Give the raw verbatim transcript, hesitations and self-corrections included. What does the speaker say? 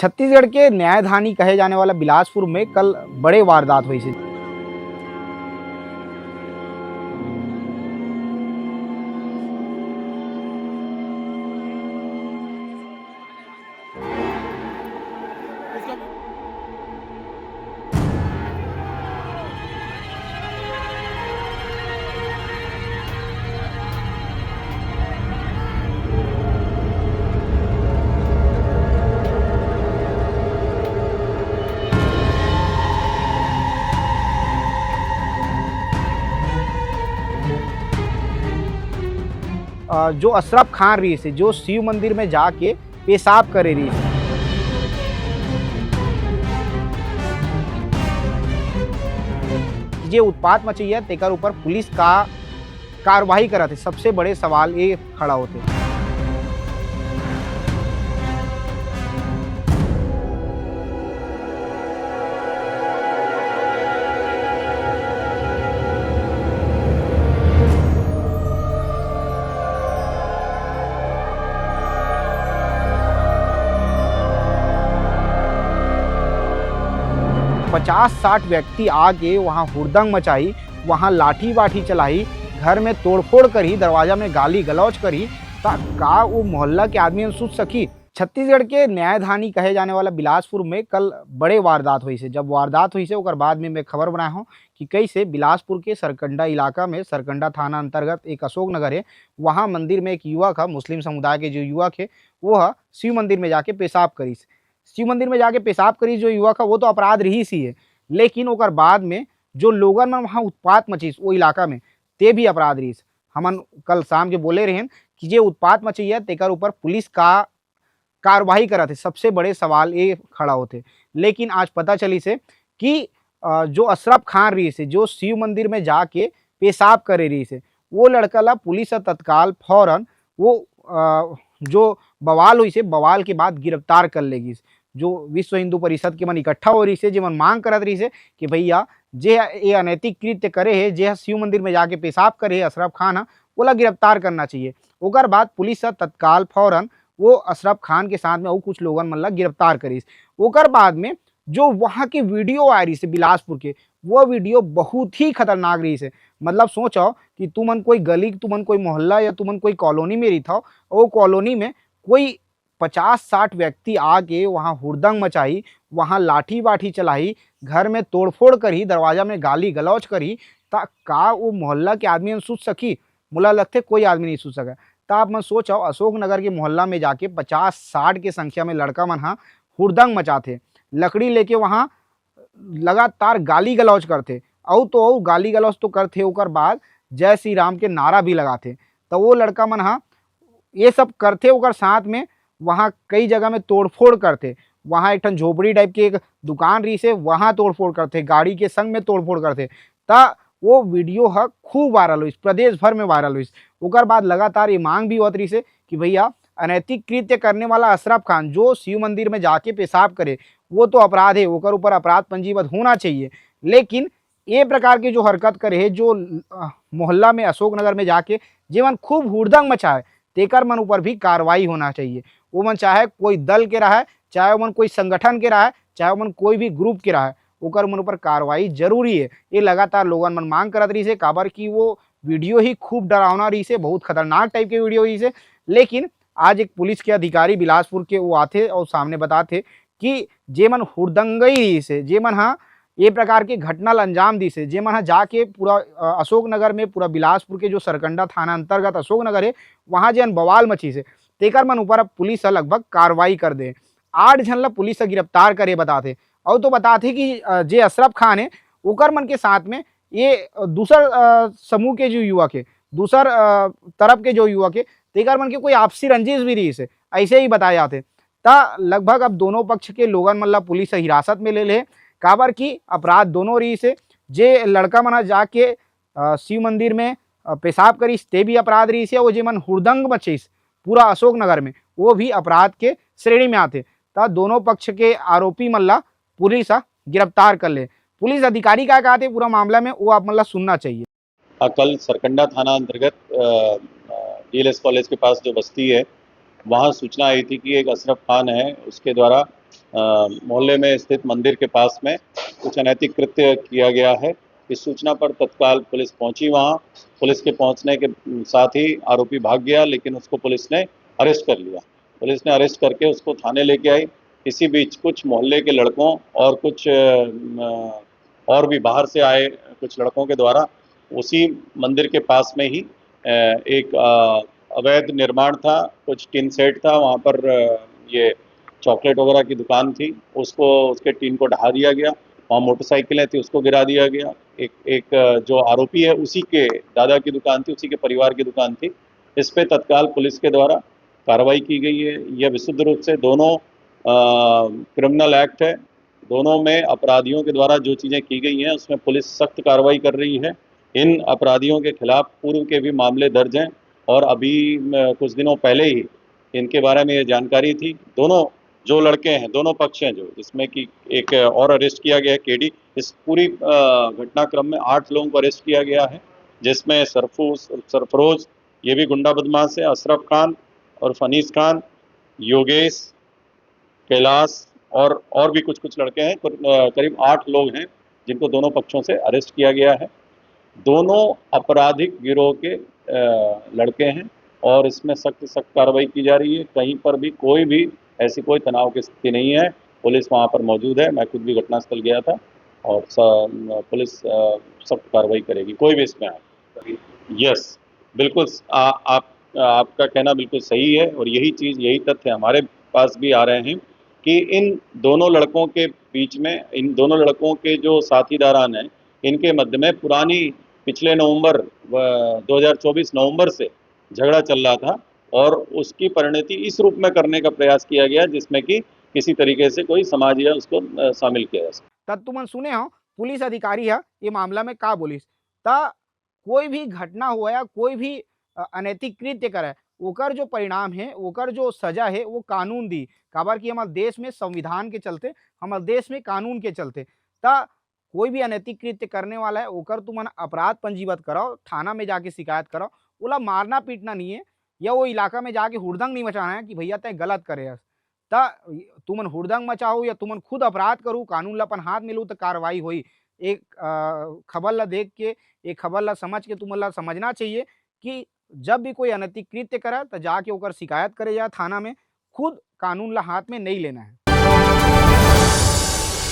छत्तीसगढ़ के न्यायधानी कहे जाने वाला बिलासपुर में कल बड़े वारदात होइस हे। अ, जो अशरफ खान रहिस हे, जो शिव मंदिर में जाके पेशाब करे रहिस हे। जे उत्पात मचइया, तेकर ऊपर पुलिस का कार्रवाई करत हे, सबसे बड़े सवाल ये खड़ा होथे। पचास साठ व्यक्ति आके वहाँ हुड़दंग मचाही, वहाँ लाठी-वाठी चलाही, घर में तोड़फोड़ करही, दरवाजा में गाली-गलौज करही, त का वो मोहल्ला के आदमी मन सूत सकही? छत्तीसगढ़ के न्यायधानी कहे जाने वाला बिलासपुर में कल बड़े वारदात होइस हे। जब वारदात होइस हे, ओकर बाद में मैं खबर बनाए हौं कि कइसे बिलासपुर के सरकंडा इलाका में, सरकंडा थाना अंतर्गत एक अशोक नगर हे, वहाँ मंदिर में एक युवक ह, मुस्लिम समुदाय के जो युवक हे, वो ह शिव मंदिर में जाके पेशाब करिस। शिव मंदिर में जाके पेशाब करिस जो युवक ह, वो तो अपराध रहिस ही हे, लेकिन ओकर बाद में जो लोगन मन वहाँ उत्पात मचिस वो इलाका में, ते भी अपराध रहिस। हमन कल शाम के बोले रहेन कि जे उत्पात मचइया, तेकर ऊपर पुलिस का कार्रवाई करत हे, सबसे बड़े सवाल ये खड़ा होथे। लेकिन आज पता चलिस हे कि, अ, जो अशरफ खान रहिस हे, जो शिव मंदिर में जाके पेशाब करे रहिस हे, वो लड़का ला पुलिस ह तत्काल फौरन वो, अ, जो बवाल होइस हे, बवाल के बाद गिरफ्तार कर ले गिस। जो विश्व हिंदू परिषद के मन इकट्ठा हो रहिस हे, जेमन मांग करत रहिस हे कि भैया, जे ये अनैतिक कृत्य करे हे, जे ह शिव मंदिर में जाके पेशाब करे हे अशरफ खान ह, ओला गिरफ्तार करना चाहिए। ओकर बाद पुलिस ह तत्काल फौरन वो अशरफ खान के साथ में अउ कुछ लोगन मन ला गिरफ्तार करिस। ओकर बाद में जो वहाँ के वीडियो आए रहिस हे बिलासपुर के, वो वीडियो बहुत ही खतरनाक रहिस हे। मतलब सोचो कि तुमन कोई गली, तुमन कोई मोहल्ला या तुमन कोई कॉलोनी में रहिथव, वो कॉलोनी में कोई पचास साठ व्यक्ति आके वहाँ हुड़दंग मचाही, वहाँ लाठी-वाठी चलाही, घर में तोड़फोड़ करही, दरवाजा में गाली-गलौज करही, त का वो मोहल्ला के आदमी मन सूत सकही? मोला लगथे कोई आदमी नहीं सूत सकय। त आप मन सोचव, अशोक नगर के मोहल्ला में जाके पचास साठ के संख्या में लड़का मन ह हुड़दंग मचाथे, लकड़ी लेके वहाँ लगातार गाली-गलौज करथे, अउ तो अउ गाली-गलौज तो करथे, ओकर बाद जय श्री राम के नारा भी लगाथे। त वो लड़का मन ह ये सब करथे, ओकर साथ में वहाँ कई जगह में तोड़फोड़ करथे। वहाँ एक ठन झोपड़ी टाइप के एक दुकान रहिस हे, वहाँ तोड़फोड़ करथे, गाड़ी के संग में तोड़फोड़ करथे। त वो वीडियो ह खूब वायरल होइस, प्रदेश भर में वायरल होइस। ओकर बाद लगातार ये मांग भी होत रहिस हे कि भैया, अनैतिक कृत्य करने वाला अशरफ खान, जो शिव मंदिर में जाके पेशाब करे, वो तो अपराध हे, ओकर ऊपर अपराध पंजीबद्ध होना चाहिए। लेकिन ये प्रकार के जो हरकत करे हे, जो, अ, मोहल्ला में, अशोक नगर में जाके जेमन खूब हुड़दंग मचाए, तेकर मन ऊपर भी कार्रवाई होना चाहिए। वो मन चाहे कोई दल के रहय, चाहे वो मन कोई संगठन के रहय, चाहे वो मन कोई भी ग्रुप के रहय, ओकर मन ऊपर कार्रवाई जरूरी हे। ये लगातार लोगन मन मांग करत रहिस हे, काबर कि वो वीडियो ही खूब डरावना रहिस हे, बहुत खतरनाक टाइप के वीडियो रहिस हे। लेकिन आज एक पुलिस के अधिकारी बिलासपुर के वो आथे अउ सामने बताथे कि जेमन हुड़दंगई रहिस हे, जेमन ह ये प्रकार के घटना ल अंजाम दिस हे, जेमन ह जाके पूरा, अ, अशोक नगर में, पूरा बिलासपुर के जो सरकंडा थाना अंतर्गत अशोक नगर हे, वहाँ जेन बवाल मचिस हे, तेकर मन ऊपर अब पुलिस ह लगभग कार्रवाई कर दे। आठ झन ल पुलिस ह गिरफ्तार करे बताथे। अउ तो बताथे कि, अ, जे अशरफ खान हे, ओकर मन के साथ में ये, अ, दूसर, अ, समूह के जो युवक हे, दूसर, अ, तरफ के जो युवक हे, तेकर मन के कोई आपसी रंजिश भी रहिस हे, अइसे ही बताए जाथे। त लगभग अब दोनों पक्ष के लोगन मन ल पुलिस ह हिरासत में ले ले हे, काबर कि अपराध दोनों रहिस हे। जे लड़का मन ह जाके, अ, शिव मंदिर में, अ, पेशाब करिस, ते भी अपराध रहिस हे, अउ जेमन हुड़दंग मचइस पूरा अशोक नगर में, वो भी अपराध के श्रेणी में आथे। त दोनों पक्ष के आरोपी मन ल पुलिस ह गिरफ्तार कर ले। पुलिस अधिकारी का कहथे पूरा मामला में, वो आप मन ल सुनना चाहिए। हाँ, कल सरकंडा थाना अंतर्गत, अ, अ, डीएलएस कॉलेज के पास जो बस्ती है, वहाँ सूचना आई थी कि एक अशरफ खान है, उसके द्वारा अ, मोहल्ले में स्थित मंदिर के पास में कुछ अनैतिक कृत्य किया गया है। इस सूचना पर तत्काल पुलिस पहुंची वहां। पुलिस के पहुंचने के साथ ही आरोपी भाग गया, लेकिन उसको पुलिस ने अरेस्ट कर लिया। पुलिस ने अरेस्ट करके उसको थाने लेके आई। इसी बीच कुछ मोहल्ले के लड़कों और कुछ, अ, और भी बाहर से आए कुछ लड़कों के द्वारा उसी मंदिर के पास में ही, अ, एक, अ, अवैध निर्माण था, कुछ टिन शेड था, वहाँ पर, अ, ये चॉकलेट वगैरह की दुकान थी, उसको, उसके टिन को ढहा दिया गया। वहाँ मोटरसाइकिलें थी, उसको गिरा दिया गया। एक, एक, अ, जो आरोपी है, उसी के दादा की दुकान थी, उसी के परिवार की दुकान थी। इस पे तत्काल पुलिस के द्वारा कार्रवाई की गई है। यह विशुद्ध रूप से दोनों, अ, क्रिमिनल एक्ट है। दोनों में अपराधियों के द्वारा जो चीज़ें की गई हैं, उसमें पुलिस सख्त कार्रवाई कर रही है। इन अपराधियों के खिलाफ पूर्व के भी मामले दर्ज हैं और अभी, अ, कुछ दिनों पहले ही इनके बारे में ये जानकारी थी। दोनों जो लड़के हैं, दोनों पक्ष हैं जो, जिसमें कि एक और अरेस्ट किया गया है, केडी। इस पूरी, अ, घटनाक्रम में आठ लोगों को अरेस्ट किया गया है, जिसमें सरफूज, सरफरोज, ये भी गुंडा बदमाश है, अशरफ खान और फनीस खान, योगेश, कैलाश और, और भी कुछ, कुछ लड़के हैं। कुल, अ, करीब आठ लोग हैं जिनको दोनों पक्षों से अरेस्ट किया गया है। दोनों आपराधिक गिरोह के, अ, लड़के हैं और इसमें सख्त, सख्त कार्रवाई की जा रही है। कहीं पर भी कोई भी ऐसी कोई तनाव की स्थिति नहीं है। पुलिस वहाँ पर मौजूद है, मैं खुद भी घटनास्थल गया था और स-, पुलिस, अ, सख्त कार्रवाई करेगी कोई भी इसमें आए। यस, बिल्कुल स-, आ, आप, आपका कहना बिल्कुल सही है और यही चीज़, यही तथ्य हमारे पास भी आ रहे हैं कि इन दोनों लड़कों के बीच में, इन दोनों लड़कों के जो साथीदारान हैं, इनके मध्य में पुरानी, पिछले नवंबर, अ, दो हज़ार चौबीस नवंबर से झगड़ा चल रहा था और उसकी परिणति इस रूप में करने का प्रयास किया गया जिसमें कि किसी तरीके से कोई समाज या उसको, अ, शामिल किया जा सके। त तुमन सुने हो पुलिस अधिकारी ह ये मामला में का बोलिस। त कोई भी घटना होवय या कोई भी, अ, अनैतिक कृत्य करय, ओकर जो परिणाम हे, ओकर जो सजा हे, वो कानून दी। काबर कि हमर देश में संविधान के चलते, हमर देश में कानून के चलते, त कोई भी अनैतिक कृत्य करने वाला हे, ओकर तुमन अपराध पंजीबद्ध करव, थाना में जाके शिकायत करव, ओला मारना पीटना नहीं हे, या वो इलाका में जाके हुड़दंग नहीं मचाना हे कि भैया तैं गलत करे हस। त तुमन हुड़दंग मचाहू या तुमन खुद अपराध करू, कानून ला अपन हाथ में लू त कार्रवाई होई। एक, अ, खबर ला देख के, एक खबर ला समझ के तुमन ला समझना चाहिए कि जब भी कोई अनैतिक कृत्य करा त जाके ओकर शिकायत करे जा थाना में, खुद कानून ला हाथ में नहीं लेना है।